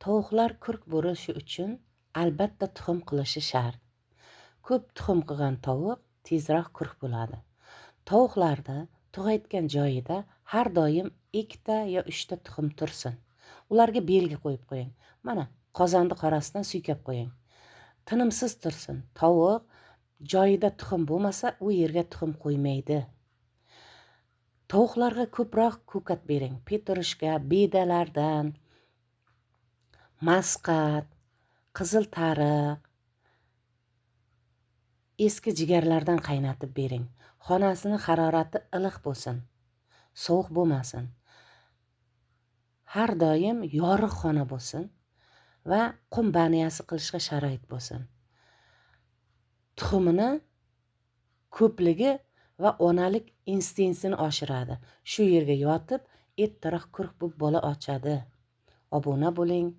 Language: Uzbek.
Tovuqlar kurk bo'lishi uchun albatta tuxum qilishi shart. Ko'p tuxum qilgan tovuq tezroq kurk bo'ladi. Tovuqlarni tug'ayotgan joyida har doim 2 ta yo 3 ta tuxum tursin. Ularga belgi qo'yib qo'ying. Mana qozonni qorasidan suykab qo'ying. Tinimsiz tursin. Tovuq joyida tuxum bo'lmasa, u yerga tuxum qo'ymaydi. Tovuqlarga ko'proq ko'kat bering. Petrushka, bedalardan, masqat, qizil tariq, eski jigarlardan qaynatib bering. Xonasini harorati iliq bo'lsin, sovuq bo'lmasin. Har doim yorug' xona bo'lsin va qum baniyasi qilishga sharoit bo'lsin. Tuxumini ko'pligi va onalik instinktini oshiradi. Shu yerga yotib, ertaroq kurk bo'lib bola ochadi. Obuna bo'ling,